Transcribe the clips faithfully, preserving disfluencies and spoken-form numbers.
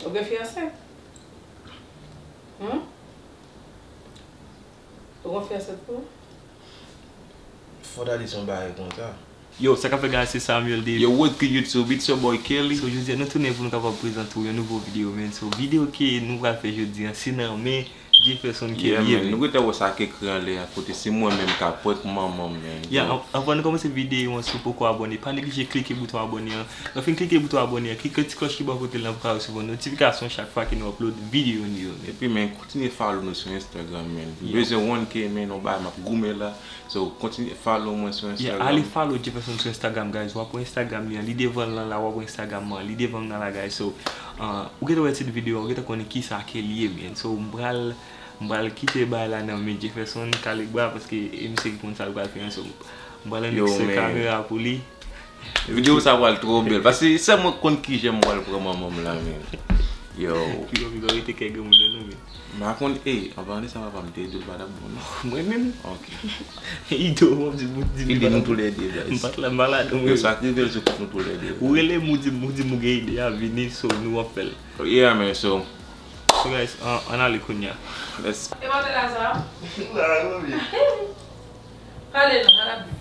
Ou gen fiyanse? Hmm? Ou gen fiyanse tou? Fò ta di se yon bagay konsa. Yo, sa k ap fèt guys, se Samuel David. Yo, what good YouTube, it's your boy Kelly. So, jodi a, nou tounen pou nou kapab prezante w yon nouvo videyo, man. So, videyo ke nou pral fè jodi a, se nan men Jefferson Kelly ye, man. Nou gentan wè sa k ekri anlè a, kote se mwen menm k ap prank manman m, man. Ya, an- anvan nou kòmanse videyo an, si w poko abòne, pa neglije klike bouton abòne an. Lè w fin klike bouton abòne an, klike ti klòch ki bò kote l lan pou w ka resevwa notifikasyon chak fwa ke nou upload videyo nou yo, man. Epi, man, kontinye follow nou sou Instagram, man. Nou bezwen one K, man, yon bagay m ap goumen la. So, kontinye follow mwen sou Instagram. Yeah, ale follow Jefferson sou Instagram, guys. W ap wè Instagram li an, li devan l lan la, w ap wè Instagram mwen an, li devan m nan la, guys. So, uh, ou gentan wè tit videyo a, ou gentan konnen kisa ke l ye, man. So, m pral, m pral kite bagay la nan men Jefferson Kalegba, paske e misye ki konn sa l pral fè an. So, m pral annik se kamera pou li. Videyo sa pral twò bèl. Paske sèl mwen k konn kijan m pral pran manman m la, men. Yo. Piga, piga, rete kè granmoun nan, non, men. M pa konn, e, an palan de sa, papa m te ede l pa t ap bon, non. Mwen menm? Ok. Ido, w ap di, w ap di. Ede nou toulède, guys. M pa t la, m pa ladan, mwen. Yo, sa k rive l, se kont nou toulède. Ou rele m, ou di m, ou di m ou gen ide a, vini, so, nou ap fè l. Yeah, man, so. So, guys, ann ale kounye a. Let's. E pa te la sa? La, la, la. Pale non, sa n ap di.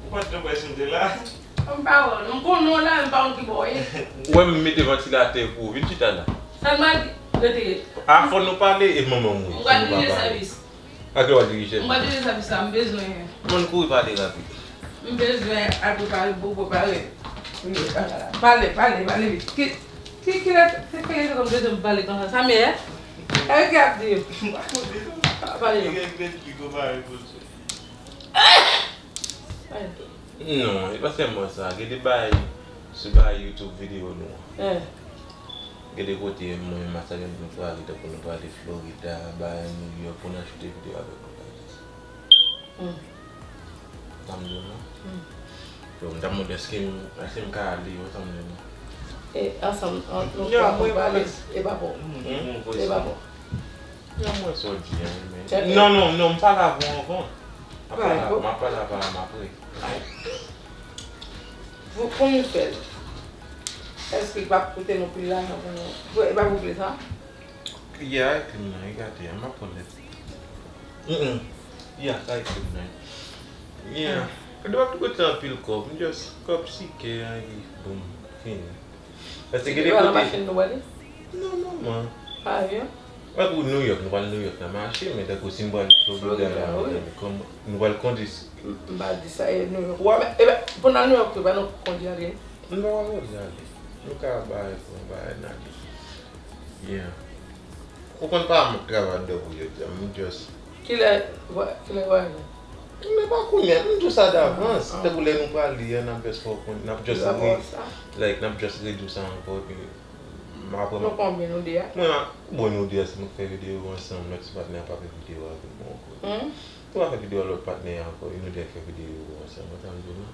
Ou pa t nan pwesyon de la. M pa wè w non, m konnen w la, men m pa konn ki bò w ye. Ou wè m mete vantilatè pou ou, vin chita la. Sa n pral di? Rete. A fò nou pale, e manman m wi. M pral dirije sèvis. A kilè w ap dirije? M pral dirije sèvis la, m bezwen. Bon, kouri pale rapid. M bezwen al prepare bobo pare. Pale, pale, pale vit. Ki, ki, kilè, kilè m bezwen pale konsa? Sa m ye? Sa ki ap di yo? Pale non. Non, e pa sèlman sa. Gen de bagay sou bagay YouTube videyo nou an. Gen de kote mwen menm ak Samuel nou prale, tankou nou prale Florida, bagay New York, pou n al choute videyo avèk nou bagay sa. Sa m di w la? Yo, m t ap mande èske m, èske m ka ale, wè sa m di w la? E, ansanm, an, nou twa pou n prale, e pa bon. E pa bon. Nan mwen sa w di an wi, men. Non, non, non, m pale avè w anvan. M ap pale, m ap pale avè w apre. Pou, pou nou fè l, èske l p ap koute nou pil lajan pou nou, e pa vou vle sa? Ya, ekri m nan, e gade a, m ap pran lèt. Mm, mm. Ya, sa ekri m nan. Ya. Gade w ap koute anpil kòb, m just kòb si kè an, epi boum, fini. Paske gen de kote. Se pa nan machin nou prale? Non, manman. Pa avyon? Tankou New York, nou pral New York nan machin, men tankou si n pral Florida la, nou pral kondui. M pa di sa e New York. Men, e ben, pou n al New York tou, pa nou kondui ale? Nou pa pral kondui ale. Nou ka bay pou n bay n ale. Yeah. Ou konn pa m travay anndan pou jodi a, m just. Kilè, kilè vwayaje? Men pa kounye a, m di w sa davans. Tankou lè nou prale a, n ap just fè w konn, n ap just re, like, n ap just redi w sa ankò, epi m aprann. Nou konbyen nou de a? Mwen, bon, nou de a, si nou fè videyo ansanm, lòt ti patnè a pa fè videyo avè m ankò. Nou pa fè videyo a lòt patnè a ankò, e nou de a k fè videyo ansanm, ou konprann sa m di w la?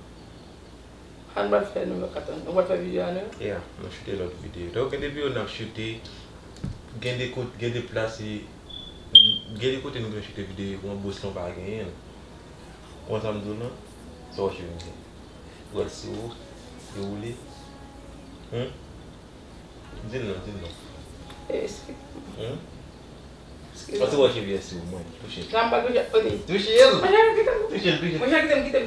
Sa n pral fè New York, atann, nou pral fè videyo a New York? Yeah, nou choute lòt videyo. Donk, gen de videyo n ap choute, gen de kote, gen de plas, gen de kote nou gen choute videyo, pou yon Boston pa genyen l. Ou konn sa m di w lan? Sa w cheve m gen? Ou wè l si wo, dewoule? Hum? Di l non, di l non. Eskize. Hum? Eskize. Pase w cheve a si w mwen, touche l. Sa m pa touche, ok. Touche l! Monchè, kite m. Touche l, touche l. Monchè, kite m, kite m.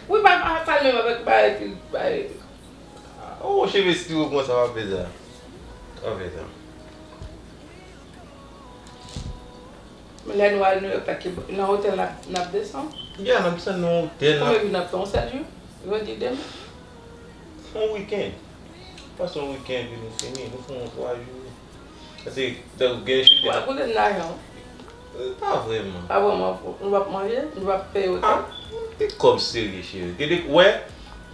Wi, pa, pa, pale menm avèk, ba, epi, ba, epi. Oh, cheve si w pran sa, pa fè sa. Pa fè sa. Men lè nou al New York la, ki, nan otèl n ap, n ap desann? Yeah, n ap desann nan otèl. Konbyen jou n ap fè? Yon sèt jou? Vandredi demen? Yon wikenn. Pase yon wikenn, epi nou fini. Nou fè yon twa jou. Paske, donk, gen chita. W ap koute m lajan, wi. Pa vrèman. Pa vrèman, nou p ap manje, nou p ap peye otèl. Ah, gen kòb serye, cheri. Gen de, wè,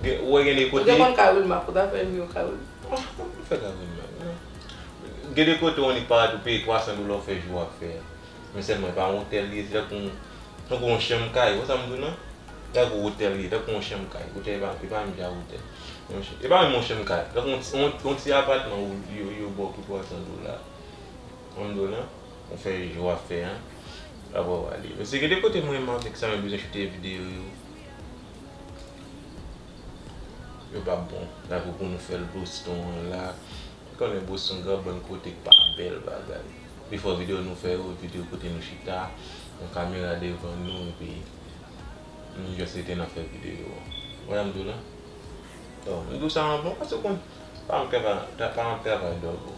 gen, wè gen de kote. Ou te konn Carolina, pou ta fè jou Carolina. Ah, m pa fè Carolina, non. Gen de kote w annik parèt ou peye twa san dola w fè jou w ap fè a. Men sèlman, e pa yon otèl li ye, se tankou, tankou yon chanm kay, ou wè sa m di w lan? Tankou otèl li ye, tankou yon chanm kay. Otèl e pa, e pa menm jan otèl. Yon ch-, e pa menm yon chanm kay. Tankou yon ti, yon, yon ti apatman ou, yo, yo ba w pou twa san dola. Yon dola, ou fè jou w ap fè an, apre w ale. Paske gen de kote mwen menm avèk sa, mwen bezwen choute videyo yo. Yo p ap bon. Tankou pou nou fè l Boston an la. Konnen Boston gran bann kote k pa bèl bagay. Pifò videyo nou fè yo, videyo kote nou chita, yon kamera devan nou, epi nou just rete nan fè videyo a. Wè sa m di w la? Bon, m di w sa anvan, paske w konn, paran m travay, paran m travay dòbo.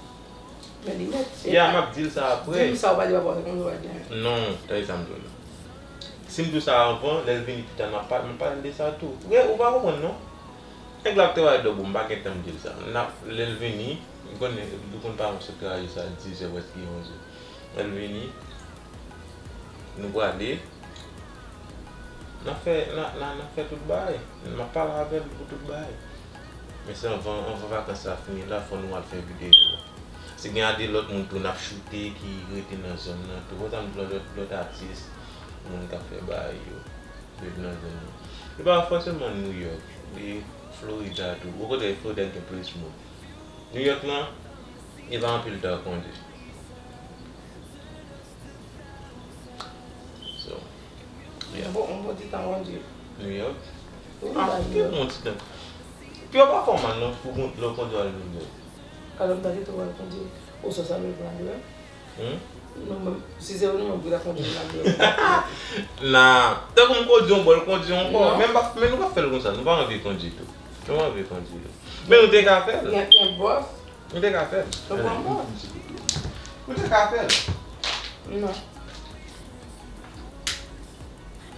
Men li mèt, se Ya, m ap di l sa apre. Di m sa w pa di papa w, se konn w pa di anyen. Non, tande sa m di w la. Si m di w sa anvan, lè l vini pita, m ap pa-, m ap pale de sa tou. Ou pa konprann, non? Nèg la ap travay dòbo, m pa gen tan m di l sa. N ap, lè l vini, ou konnen, ou konn paran m sot travay jiska dizè, prèske onzè. Lè l vini, nou prale, n ap fè, n a, n a, n ap fè tout bagay. M ap pale avè l pou tout bagay. Men se anvan, anvan vakans la fini la, fò nou al fè videyo a. Si gen a de lòt moun tou n ap choute ki rete nan zòn nan tou. Konsa m di lòt, lòt atis, moun k ap fè bagay yo, viv nan zòn nan. Li pa fòseman New York, li Florida tou. Okontrè, Florida gen plis moun. New York lan, li pa anpil tan kondui. So, yeah. Bon, yon bon ti tan kondui. New York? Wi, ah, ba New York. Bon ti tan. Pi yo pa fè w mal non, pou kon-, lè w kondui al New York. Alò, m ta kite w al kondui. Ou sou sa nou pran dwe? Hmm? Nou menm, si se ou nou menm ki ta kondui nan dwe. Nan, tankou m kondui yon bò, l kondui yon bò. Non. Men m pa, men nou pa fè l konsa, nou pa anvi kondui tou. Nou pa anvi kondui tou. Men nou te ka fè l. Gen, gen bòs. Nou te ka fè l. Ou pran bòs. Nou te ka fè l. Non.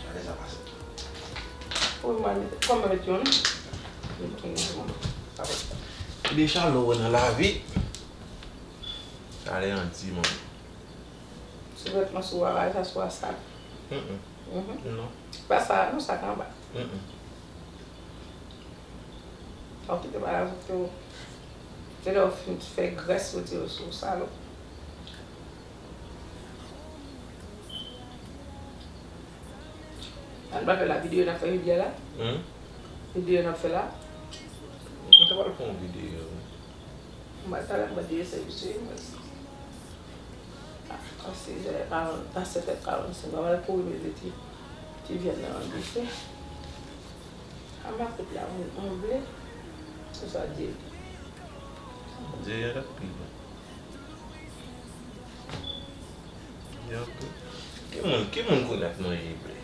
Gade sa pase. Ou mal, kòman met yon? Li de chalè w nan lavi. Chalè an di, man. Sou vètman sou a, sa sou a sak. Mm, mm. Mhm. Non. Pa sa, non, sak anba. Mm, mm. Fò w kite bagay avèk yo. Se lè w fin fè grès retire sou salòp. Ann pa fè la videyo n ap fè jodi a la. Hmm? Videyo n ap fè la. Mwen te pral fè yon videyo. Mwen talè mwen deye sèvis wi mwen. A, a sizè karant, a sèt è karannsenk mwen pral kouri mete ti, ti vyann nan nan dife. A makèt la, mwen, mwen vle. Se sa di. Di yo t ap pi bon. Yo tou. Ki moun, ki moun konnen k manje ble?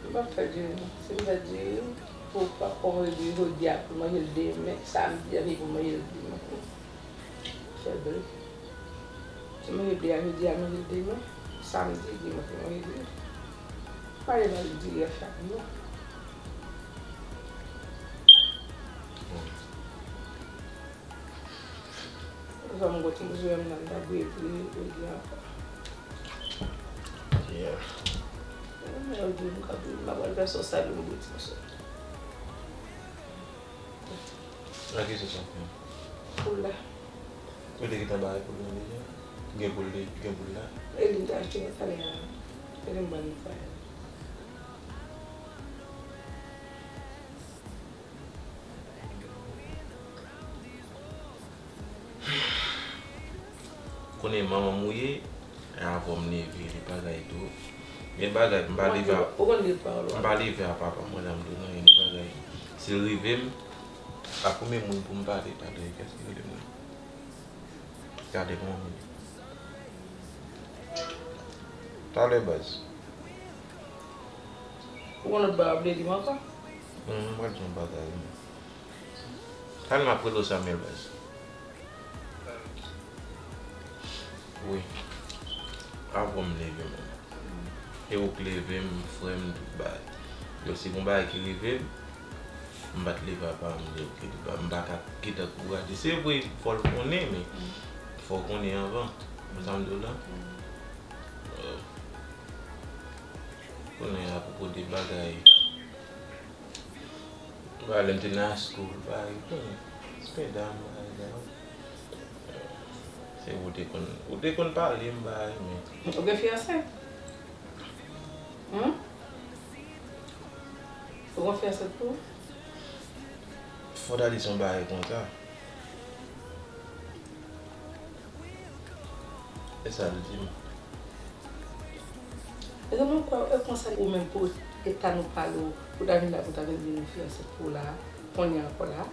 M p ap fè diri non. Si m fè diri, pou pa kòm diri jodi a, pou manje l demen, samdi a, pou manje l dimanch. Fè ble. Si manje ble a jodi a, manje l demen, samdi, dimanch, manje ble. Pa gen manje diri a chak jou. Sa m gwo ti mouche m nan, m ta bouye pou li, pou li ankò. Yeah. Mwen di m ka bouye, m pa pral fè sòs sa pou m bouye ti mouche. A ki sòs sa fè? Poul la. Ou te gentan bay poul la deja? Gen poul de, gen poul la? E li m te achte nan talè a. E li m ban li fè. Konnen manman m ou ye, e avè w m leve, li bagay tou. Gen bagay, m pa leve a, m pa leve a papa m, mwen la m tou nan gen bagay. Si l rive m, a premye moun pou m pale, pale, kès ki rele m nan? Gade kòman m ye. Talè baz. Ou konn lòt bagay w ap vle di m ankò? Hmm, m pral di yon bagay wi. Talè m ap rele w Samuel baz. Wi. Avan m leve m. E ou k leve m, frè m, tout bagay. Yo, si gon bagay ki rive m, m pa t leve apa m di ok, tout bagay, m pa ka kite ankouraje. Se vre, fò l konnen, men fò w konnen anvan. Ou sa m di w la? Konnen apwopo de bagay. Ba, lè m te nan school, bay, hmm, spenda m, bay, bay. Se ou te konn, ou te konn pale m, bay, men. Ou gen fiyanse? Hmm? Ou gen fiyanse tou? Fò ta di se yon bagay konsa. E sa l di m. Mezanmi, ou kwè, e konsa ou menm pou eta nou pale w, pou ta vin la, pou ta vin di nou fiyanse pou la, kounye a ankò la.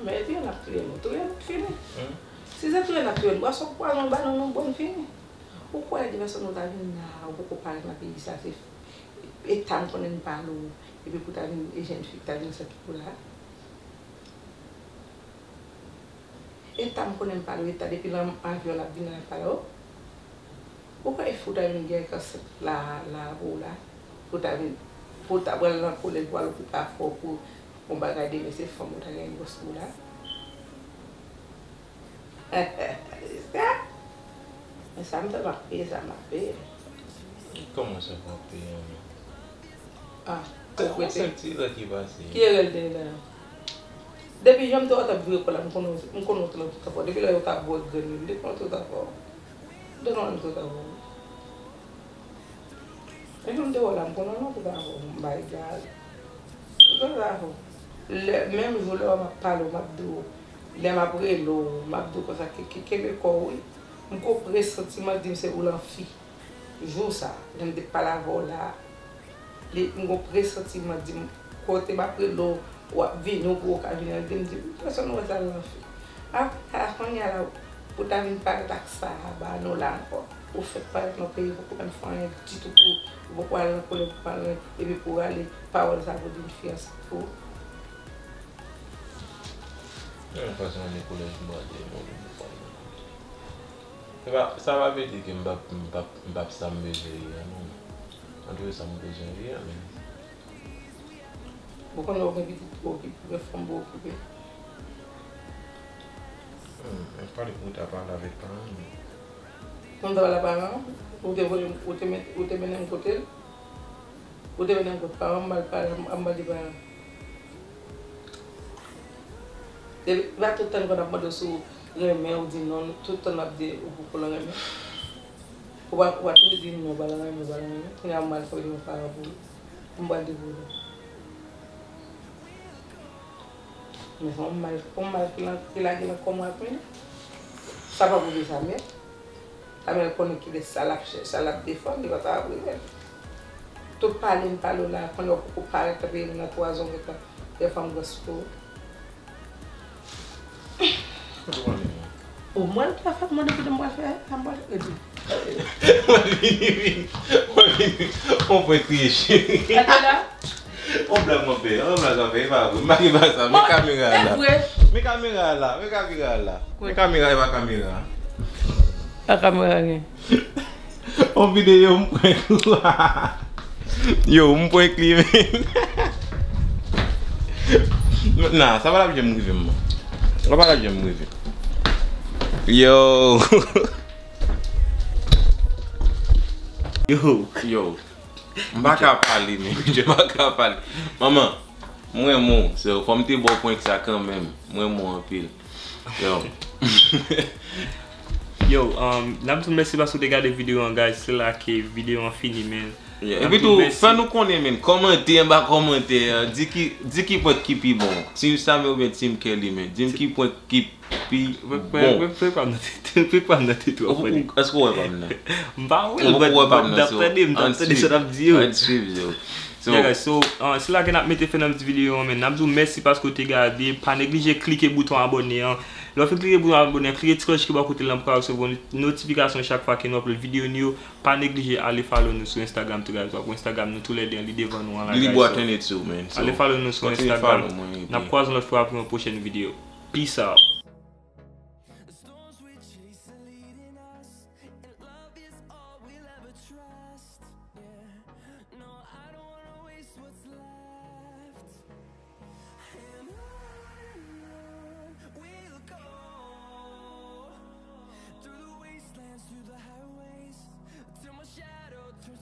Men epi yo n ap touye nou. Touye nou fini. Si se touye n ap touye nou, bwasò pwazon ba nou, nou bon fini. Ou kwè de pèsòn ou ta vin la, ou poko parèt nan peyi sa, se eta m konnen m pale w, epi pou ta vin, e jèn fi ki ta vin sèt pou la. Eta m konnen m pale w, eta depi nan avyon l ap vin la pale w. Ou kwè fou ta vin gen kansè la, la pou w la? Pou ta vin, pou ta pral nan kolèj pou al okipe afè w pou yon bagay demen se fanm ou ta gen gwòs pou w la? E sa? E sa m fè m ap peye, sa m ap peye. Kòman sa pou w ap peye an menm? Ah, ou kwè se ti lè ki pase. Ki erè l te la? Depi jan m te wè w t ap vire kò la, m konnen, m konnen w te nan tout afè w. Depi lè yo t ap vwe grenn yo, m te konnen w te nan tout afè w. M te konnen w te nan tout afè w. Depi m te wè w la, m konnen w nan tout afè w. M pa egal. M te nan tout afè w. Lè, menm jou lè w m ap pale w, m ap di w, lè m ap rele w, m ap di w konsa, ke, ke, kenbe kò w, wi. M gon presantiman di m se ou l anvi. Jou sa, lè m te pale avè w la, li, m gon presantiman di m, kote m ap rele w, w ap vini, ou pou w ka vini, li di m, di m, pèsòn wè sa l nan fi. Apre sa, kounye a la, pou ta vin parèt ak sa a ba nou la ankò, ou fèk parèt nan peyi, ou poko menm fè anyen ditou pou ou, ou poko al nan kolèj, ou poko al nan, epi pou w rale pawòl sa pou di yon fi ansent pou ou. Yon fason ale kolèj pou w al de yon moun pou w al nan kolèj. Sa pa, sa pa vle di ke m p ap, m p ap, m p ap sa m bezwen ye a, non. Antouka sa m bezwen ye a, men. Ou konnen ou gen pitit pou okipe, ou gen fanm pou okipe. Hmm, men fòk ou ta pale avèk paran m. Ou ta pale ak paran w? Ou te voye m, ou te met, ou te mennen m kote l? Ou te mennen m kot paran m, m al pale, m al di paran m. Depi, pa tout tan nou konn ap mande w si w renmen, ou di non, tout tan n ap di ou poko renmen. Ou pa, ou pa toujou di non, ou pa renmen, ou pa renmen. Kounye a m al fè yon paran pou ou. M pral di pou ou. Men se yon mal, yon mal ki la, ki lage nan kò mwen ap mennen. Sa pa pou di sa, men. Amèl konnen kilès sa l ap chèche, sa l ap defann, li pa ta ap rive. Tout pale m pale w la, konnen w poko parèt nan peyi m nan twa zan ou gentan fè fanm gwòs pou ou. Ou mwen l pa fè mande kote m pral fè, sa m pral fè di. Mwen vini, vini, mwen vini, on pwen kriye cheri. Gade la. On blag mwen fè, on blag mwen fè, e pa vre. M pa gen bagay sa, men kamera a la. Men kamera a la, men kamera a la. Men kamera, e pa kamera. Pa kamera gen. On videyo m prank ou. Yo, m prank li, men. Nah, sa pa t ap janm rive m, man. Sa pa t ap janm rive. Yo. Yo. Yo. M pa ka pale, men. M pa ka pale. Manman, m renmen w. So, fò m te ba w prank sa kanmenm. M renmen w anpil. Yo. Yo, um, n ap di w mèsi paske w te gade videyo an, guys. Se la ke videyo an fini, men. Yeah. Epi tou, fè nou konnen, men, kòmante anba kòmantè an. Di ki, di ki prank ki pi bon. Team Samuel oubyen Team Kelly, men. Di m ki prank ki pi bon. Prank pa m nan te, prank pa m nan te twò funny. Èske w wè pa m nan? M pa wè l, but m t ap tande, m t ap tande sa w t ap di yo. Ann swiv yo. So, yeah, guys, so, uh, se la ke n ap mete fen nan ti videyo an, men n ap di w mèsi paske w te gade. Pa neglije klike bouton abòne an. Lè w fin klike bouton abòne an, klike ti klòch ki bò kote l lan pou w ka resevwa notifikasyon chak fwa ke nou upload videyo nou yo. Pa neglije ale follow nou sou Instagram tou, guys. W ap wè Instagram nou toulède an, li devan nou an la, guys. So, ale follow nou sou Instagram. N ap kwaze yon lòt fwa pou yon pwochèn videyo. Peace out.